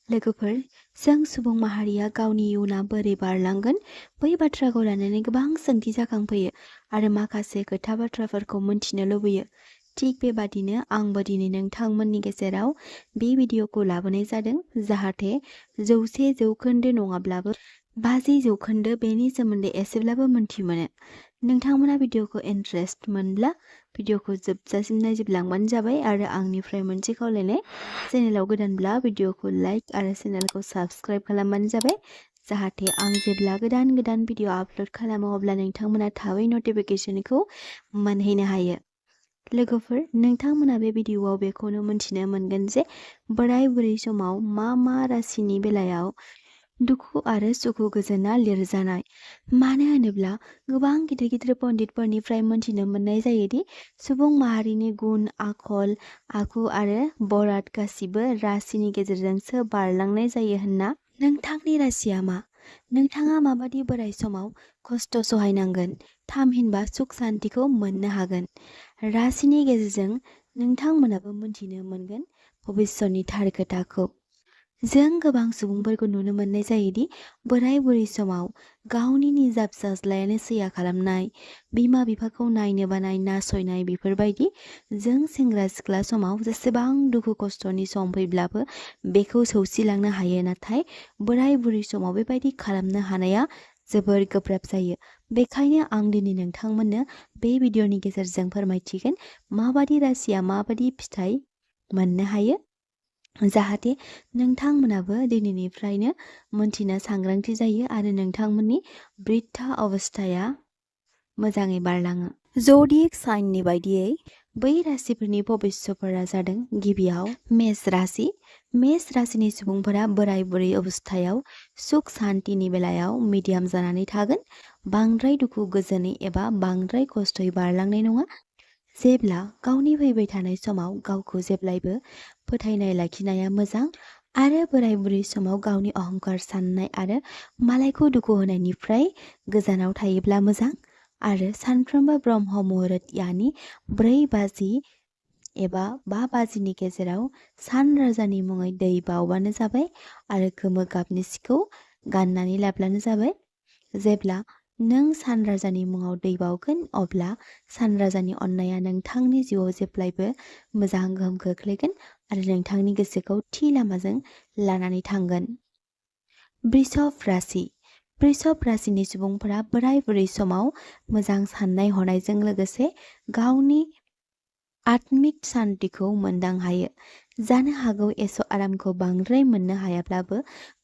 लोगोफोर, जों सुबुं माहारिया गावनि इयुना बोरै बारलांगोन बै बाथ्राखौ लानानै गोबां सोंथि जाखांफैयो आरो माखासे खोथा बाथ्राफोरखौ मोनथिनो लुबैयो। थिग बेबादिनो आंबो दिनै नोंथांमोननि गेजेराव बे भिडिअखौ लाबोनाय जादों जाहाथे 100% नङाब्लाबो 50% बेनि सोमोन्दै एसेब्लाबो मोनथि मोनो। नोंथांमोना भिडिअखौ इन्ट्रेस्ट मोनब्ला भिडिअखौ जोबजासिम नायजोबलांबानो जाबाय आरो आंनिफ्राय मोनसे खावलायनाय चेनेलाव गोदानब्ला भिडिअखौ लाइक आरो चेनेलखौ साबस्क्राइब खालामबानो जाबाय जाहाथे आं जेब्ला गोदान गोदान भिडिअ आपलोड खालामो अब्ला नोंथांमोना थाबै नटिफिकेशनखौ मोनहैनो हायो। लोगोफोर, नोंथांमोना बे भिडिअआव बेखौनो मोनथिनो मोनगोन जे बोराय बुरै समाव मा राशिनि बेलायाव दुखु आरो सुखु गोजोना लिरजानाय। मानो होनोब्ला गोबां गिदिर गिदिर पण्डितफोरनिफ्राय मोनथिनो मोननाय जायोदि सुबुं माहारिनि गुन आखल आखु आरो बराद गासिबो राशिनि गेजेरजोंसो बारलांनाय जायो होनना। नोंथांनि राशिया मा? नोंथाङा माबादि बोराय समाव खस्थ' सहायनांगोन थामहिनबा सुख सान्तिखौ मोननो हागोन। राशिनि गेजेरजों नोंथांमोनाबो मोनथिनो मोनगोन भबिष्यतनि थार खोथाखौ। जों गोबां सुबुंफोरखौ नुनो मोननाय जायोदि बोराय बुरै समाव गावनि निजा फिसाज्लायानो सैया खालामनाय, बिमा बिफाखौ नायनो बानाय नासयनाय बेफोरबायदि। जों सेंग्रा सिख्ला समाव जेसेबां दुखु खस्थ'नि सम फैब्लाबो बेखौ सौसिलांनो हायो, नाथाय बोराय बुरै समाव बेबायदि खालामनो हानाया जोबोर गोब्राब जायो। बेखायनो आं दिनै नोंथांमोननो बे भिडिअनि गेजेरजों फोरमायथिगोन माबादि राशिया माबादि फिथाइ मोननो हायो जाहाथे नोंथांमोनाबो दिनैनिफ्रायनो मोनथिनो सांग्रांथि जायो आरो नोंथांमोननि बृद्धा अबस्थाया मोजाङै बारलाङो। जडिएक साइननि बायदियै बै राशिफोरनि भबिष्यफोरा जादों गिबियाव मेष राशि। मेष राशिनि सुबुंफोरा बोराय बुरै अबस्थायाव सुख सान्तिनि बेलायाव मिडियाम जानानै थागोन। बांद्राय दुखु गोजोनै एबा बांद्राय खस्थ'यै बारलांनाय नङा। जेब्ला गावनि फैबाय थानाय समाव गावखौ जेब्लायबो फोथायनाय लाखिनाया मोजां आरो बोराय बुरै समाव गावनि अहंकार साननाय आरो मालायखौ दुखु होनायनिफ्राय गोजानाव थायोब्ला मोजां। आरो सानफ्रोमबो ब्रह्म मुहुर्त यानि 4 बाजि एबा 5 बाजिनि गेजेराव सान राजानि मुङै दै बावबानो जाबाय आरो गोमो गाबनि सिखौ गाननानै लाब्लानो जाबाय। जेब्ला नों सान राजानि मुङाव दै बावगोन अब्ला सान राजानि अननाया नोंथांनि जिउआव जेब्लायबो मोजां गोहोम खोख्लैगोन आरो नोंथांनि गोसोखौ थि लामाजों लानानै थांगोन। बृषभ राशि। बृषभ राशिनि सुबुंफोरा बोराय बुरै समाव मोजां साननाय हनायजों लोगोसे गावनि आत्मिक सान्तिखौ मोनदां हायो। जानो हागौ एस' आरामखौ बांद्राय मोननो हायाब्लाबो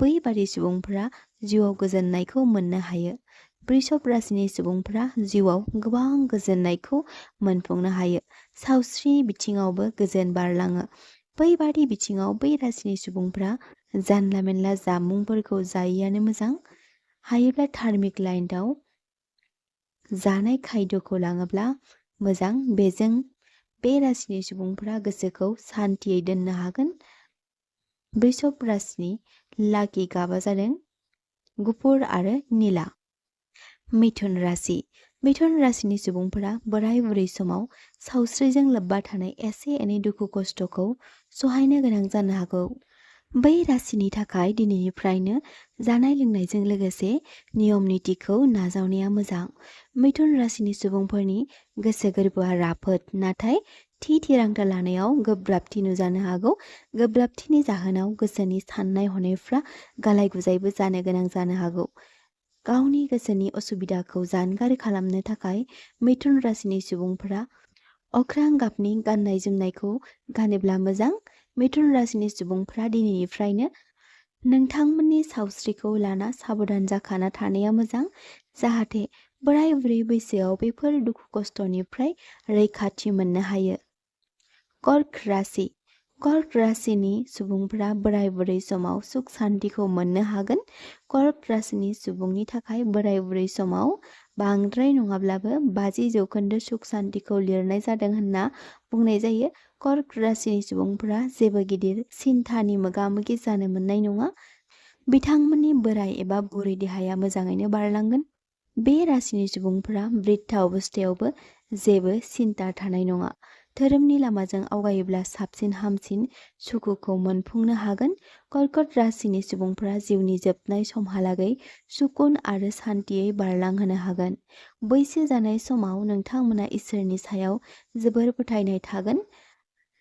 बैबादि सुबुंफोरा जिउआव गोजोननायखौ मोननो हायो। बृषभ राशिनि सुबुंफोरा जिउआव गोबां गोजोननायखौ मोनफुंनो हायो। सावस्रि बिथिङावबो गोजोन बारलाङो। बैबादि बिथिङाव बै राशिनि सुबुंफोरा जानला मेनला जामुंफोरखौ जायैआनो मोजां। हायोब्ला धार्मिक लाइनआव जानाय खायद'खौ लाङोब्ला मोजां। बेजों बे राशिनि सुबुंफोरा गोसोखौ सान्तियै दोननो हागोन। बृषभ राशिनि लाकि गाबा जादों गुफुर आरो निला। मिथुन राशि। मिथुन राशिनि सुबुंफोरा बोराय बुरै समाव सावस्रिजों लोब्बा थानाय एसे एनै दुखु खस्थ'खौ सहायनो गोनां जानो हागौ। बै राशिनि थाखाय दिनैनिफ्रायनो जानाय लोंनायजों लोगोसे नियम नितिखौ नाजावनाया मोजां। मिथुन राशिनि सुबुंफोरनि गोसो गोरबोआ राफोद, नाथाय थि थिरांथा लानायाव गोब्राबथि नुजानो हागौ। गोब्राबथिनि जाहोनाव गोसोनि साननाय हनायफ्रा गालाय गुजायबो जानो गोनां जानो हागौ। गावनि गोसोनि असुबिदाखौ जानगार खालामनो थाखाय मिथुन राशिनि सुबुंफोरा अख्रां गाबनि गाननाय जोमनायखौ गानोब्ला मोजां। मिथुन राशिनि सुबुंफोरा दिनैनिफ्रायनो नोंथांमोननि सावस्रिखौ लाना साबधान जाखाना थानाया मोजां जाहाथे बोराय बुरै बैसोआव बेफोर दुखु खस्थ'निफ्राय रैखाथि मोननो हायो। कर्क राशि। कर्क राशिनि सुबुंफोरा बोराय बुरै समाव सुख सान्तिखौ मोननो हागोन। कर्क राशिनि सुबुंनि थाखाय बोराय बुरै समाव बांद्राय नङाब्लाबो 50% सुख सान्तिखौ लिरनाय जादों होनना बुंनाय जायो। कर्क राशिनि सुबुंफोरा जेबो गिदिर सिन्थानि मोगा मोगि जानो मोननाय नङा। बिथांमोननि बोराय एबा बुरै देहाया मोजाङैनो बारलांगोन। बे राशिनि सुबुंफोरा बृद्धा अबस्थायावबो जेबो सिन्ता थानाय नङा। धोरोमनि लामाजों आवगायोब्ला साबसिन हामसिन सुखुखौ मोनफुंनो हागोन। कर्कट राशिनि सुबुंफोरा जिउनि जोबनाय समहालागै सुकुन आरो सान्तियै बारलांहोनो हागोन। बैसो जानाय समाव नोंथांमोना इसोरनि सायाव जोबोर फोथायनाय थागोन।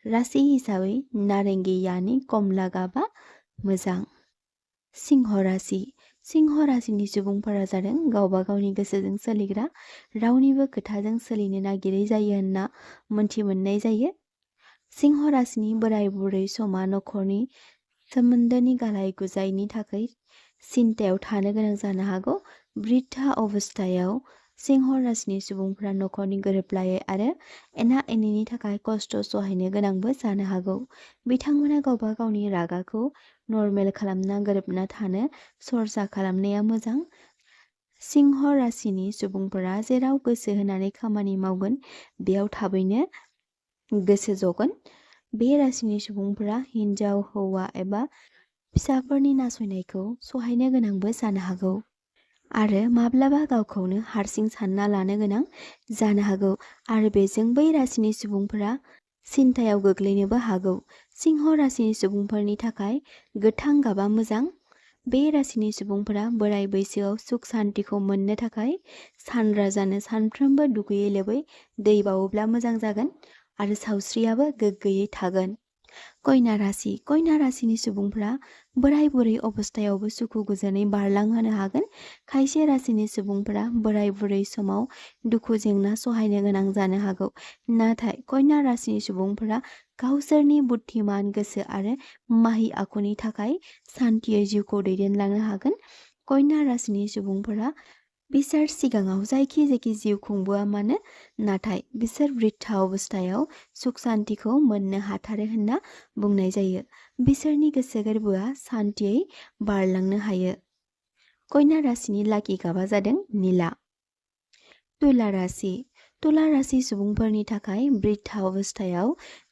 राशि हिसाबै नारेंगी यानि कमला गाबा मोजां। सिंह राशि। सिंह राशिनि सुबुंफोरा जादों गावबा गावनि गोसोजों सोलिग्रा, रावनिबो खोथाजों सोलिनो नागिरै जायो होनना मोनथि मोननाय जायो। सिंह राशिनि बोराय बुरै समा नखरनि सोमोन्दोनि गालाय गुजायनि थाखाय सिन्तायाव थानो गोनां जानो हागौ। बृद्धा अबस्थायाव सिंह राशिनि सुबुंफोरा नखरनि गोरोबलायै आरो एना एनिनि थाखाय खस्थ' सहायनो गोनांबो जानो हागौ। बिथांमोना गावबा गावनि रागाखौ नर्मेल खालामना गोरोबना थानो सरसा खालामनाया मोजां। सिंह राशिनि सुबुंफोरा जेराव गोसो होनानै खामानि मावगोन बेयाव थाबैनो गोसो जगोन। बे राशिनि सुबुंफोरा हिन्जाव, हौवा एबा फिसाफोरनि नासयनायखौ सहायनो गोनांबो जानो हागौ आरो माब्लाबा गावखौनो हारसिं सानना लानो गोनां जानो हागौ आरो बेजों बै राशिनि सुबुंफोरा सिन्तायाव गोग्लैनोबो हागौ। सिंह राशिनि सुबुंफोरनि थाखाय गोथां गाबा मोजां। बे राशिनि सुबुंफोरा बोराय बैसोआव सुख सान्तिखौ मोननो थाखाय सानराजानो सानफ्रोमबो दुगैयै लोबै दै बावोब्ला मोजां जागोन आरो सावस्रियाबो गोग्गोयै थागोन। कन्या राशि। कन्या राशिनि सुबुंफोरा बोराय बुरै अबस्थायावबो सुखु गोजोनै बारलांहोनो हागोन। खायसे राशिनि सुबुंफोरा बोराय बुरै समाव दुखु जेंना सहायनो गोनां जानो हागौ, नाथाय कन्या राशिनि सुबुंफोरा गावसोरनि बुद्धिमान गोसो आरो माहि आखुनि थाखाय सान्तियै जिउखौ दैदेनलांनो हागोन। कन्या राशिनि सुबुंफोरा बिसोर सिगाङाव जायखि जिउ खुंबोआ मानो, नाथाय बिसोर बृद्धा अबस्थायाव सुख सान्तिखौ मोननो हाथारो होनना बुंनाय जायो। बिसोरनि गोसो गोरबोआ सान्तियै बारलांनो हायो। कन्या राशिनि लाकि गाबा जादों नीला। तुला राशि। तुला राशि सुबुंफोरनि थाखाय बृद्धा अबस्थायाव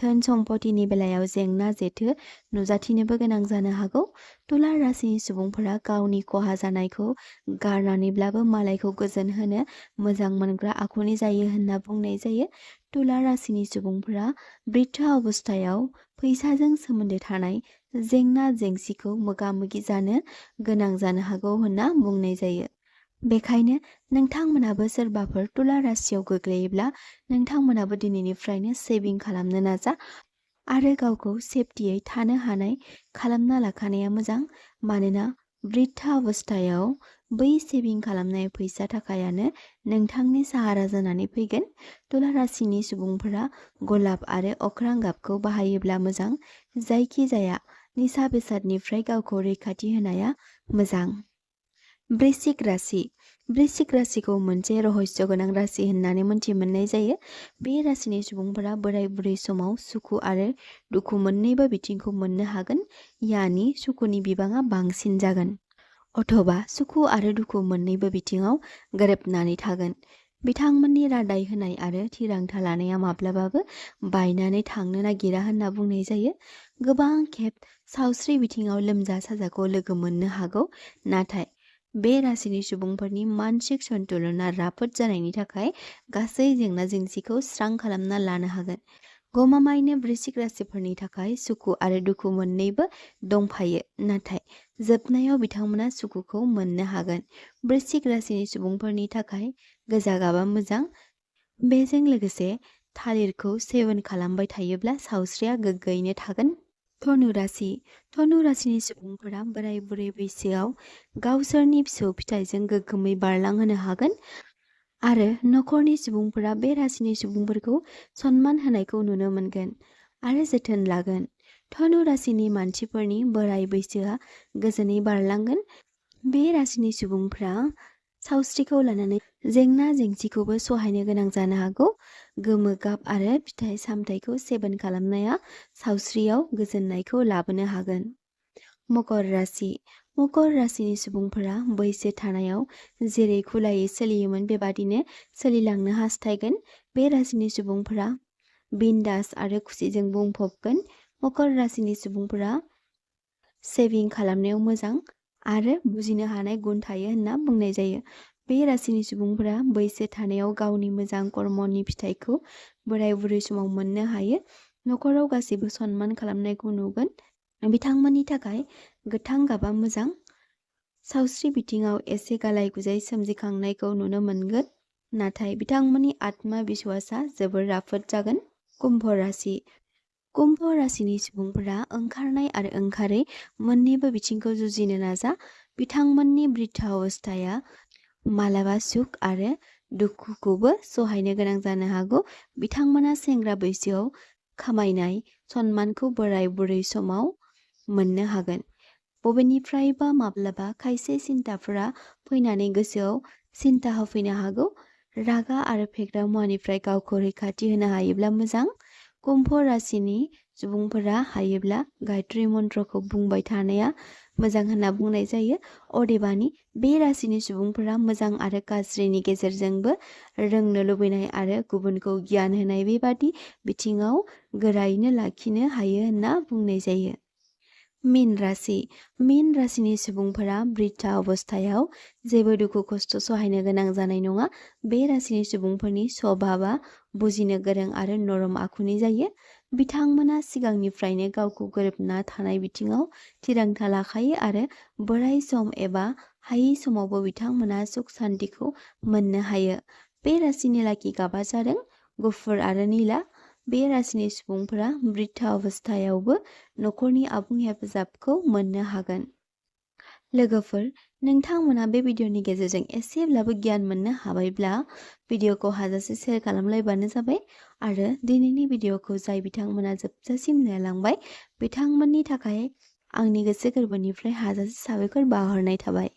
धोन सम्पतिनि बेलायाव जेंना जेथो नुजाथिनोबो गोनां जानो हागौ। तुला राशिनि सुबुंफोरा गावनि खहा जानायखौ गारनानैब्लाबो मालायखौ गोजोन होनो मोजां मोनग्रा आखुनि जायो होनना बुंनाय जायो। तुला राशिनि सुबुंफोरा बृद्धा अबस्थायाव फैसाजों सोमोन्दो थानाय जेंना जेंसिखौ मोगा मोगि जानो गोनां जानो हागौ होनना बुंनाय जायो। बेखायनो नोंथांमोनाबो सोरबाफोर तुला राशियाव गोग्लैयोब्ला नोंथांमोनाबो दिनैनिफ्रायनो सेभिं खालामनो नाजा आरो गावखौ सेफटियै थानो हानाय खालामना लाखानाया मोजां। मानोना बृद्धा अबस्थायाव बै सेभिं खालामनाय फैसा थाखायानो नोंथांनि साहारा जानानै फैगोन। तुला राशिनि सुबुंफोरा गलाब आरो अख्रां गाबखौ बाहायोब्ला मोजां। जायखि जाया निसा बेसादनिफ्राय गावखौ रैखाथि होनाया मोजां। वृश्चिक राशि। वृश्चिक राशिखौ मोनसे रहस्य गोनां राशि होननानै मोनथि मोननाय जायो। बे राशिनि सुबुंफोरा बोराय बुरै समाव सुखु आरो दुखु मोन्नैबो बिथिंखौ मोननो हागोन, यानि सुखुनि बिबाङा बांसिन जागोन अथवा सुखु आरो दुखु मोन्नैबो बिथिङाव गोरोबनानै थागोन। बिथांमोननि रादाय होनाय आरो थिरांथा लानाया माब्लाबाबो बायनानै थांनो नागिरा होनना बुंनाय जायो। गोबां खेब सावस्रि बिथिङाव लोमजा साजाखौ लोगो मोननो हागौ, नाथाय बे राशिनि सुबुंफोरनि मानसिक सन्तुलना राफोद जानायनि थाखाय गासै जेंना जेंसिखौ स्रां खालामना लानो हागोन। गमामायैनो वृश्चिक राशिफोरनि थाखाय सुखु आरो दुखु मोन्नैबो दंफायो, नाथाय जोबनायाव बिथांमोना सुखुखौ मोननो हागोन। वृश्चिक राशिनि सुबुंफोरनि थाखाय गोजा गाबा मोजां। बेजों लोगोसे थालिरखौ सेवन खालामबाय थायोब्ला सावस्रिया गोग्गोयैनो थागोन। धनु राशि। धनु राशिनि सुबुंफोरा बोराय बुरै बैसोआव गावसोरनि फिसौ फिथाइजों गोग्गोमै बारलांहोनो हागोन आरो नखरनि सुबुंफोरा बे राशिनि सुबुंफोरखौ सन्मान होनायखौ नुनो मोनगोन आरो जोथोन लागोन। धनु राशिनि मानसिफोरनि बोराय बैसोआ गोजोनै बारलांगोन। बे राशिनि सुबुंफ्रा सावस्रिखौ लानानै जेंना जेंसिखौबो सहायनो गोनां जानो हागौ। गोमो गाब आरो फिथाइ सामथाइखौ सेबन खालामनाया सावस्रियाव गोजोननायखौ लाबोनो हागोन। मकर राशि। मकर राशिनि सुबुंफोरा बैसो थानायाव जेरै खुलायै सोलियोमोन बेबादिनो सोलिलांनो हास्थायगोन। बे राशिनि सुबुंफोरा बिन्दास आरो खुसिजों बुंफबगोन। मकर राशिनि सुबुंफोरा सेभिं खालामनायाव मोजां आरो बुजिनो हानाय गुन थायो होनना बुंनाय जायो। बे राशिनि सुबुंफोरा बैसो थानायाव गावनि मोजां कर्मनि फिथाइखौ बोराय बुरै समाव मोननो हायो। नखराव गासैबो सन्मान खालामनायखौ नुगोन। बिथांमोननि थाखाय गोथां गाबा मोजां। सावस्रि बिथिङाव एसे गालाय गुजाय सोमजिखांनायखौ नुनो मोनगोन, नाथाय बिथांमोननि आत्मा बिश्वासआ जोबोर राफोद जागोन। कुम्भ राशि। कुम्भ राशिनि सुबुंफोरा ओंखारनाय आरो ओंखारै मोन्नैबो बिथिंखौ जुजिनो नाजा। बिथांमोननि बृद्धा अवस्थाया मालाबा सुख आरो दुखुखौबो सहायनो गोनां जानो हागौ। बिथांमोना सेंग्रा बैसोआव खामायनाय सन्मानखौ बोराय बुरै समाव मोननो हागोन। बबेनिफ्रायबा माब्लाबा खायसे सिन्ताफोरा फैनानै गोसोआव सिन्ता होफैनो हागौ। रागा आरो फेग्रा मुवानिफ्राय गावखौ रैखाथि होनो हायोब्ला मोजां। कुम्भ राशिनि सुबुंफोरा हायोब्ला गायत्री मन्त्रखौ बुंबाय थानाया मोजां होनना बुंनाय जायो। अदेबानि बे राशिनि सुबुंफोरा मोजां आरो गाज्रिनि गेजेरजोंबो रोंनो लुबैनाय आरो गुबुनखौ गियान होनाय बेबादि बिथिङाव गोरायैनो लाखिनो हायो होनना बुंनाय जायो। मीन राशि। मीन राशिनि सुबुंफोरा बृद्धा अवस्थायाव जेबो दुखु खस्थ सहायनो गोनां जानाय नङा। बे राशिनि सुबुंफोरनि स्वभाबा बुजिनो गोरों आरो नरम आखुनि जायो। बिथांमोना सिगांनिफ्रायनो गावखौ गोरोबना थानाय बिथिङाव थिरांथा लाखायो आरो बोराय सम एबा हायै समावबो बिथांमोना सुख सान्तिखौ मोननो हायो। बे राशिनि लाखि गाबा जादों गुफुर आरो निला। बे राशिनि सुबुंफोरा बृद्धा अवस्थायावबो नखरनि आबुं हेफाजाबखौ मोननो हागोन। लोगोफोर, नोंथांमोना बे भिडिअनि गेजेरजों एसेब्लाबो गियान मोननो हाबायब्ला भिडिअखौ हाजासे शेयार खालामलायबानो जाबाय आरो दिनैनि भिडिअखौ जाय बिथांमोना जोबजासिम नायलांबाय बिथांमोननि थाखाय आंनि गोसो गोरबोनिफ्राय हाजासे साबायखर बावहरनाय थाबाय।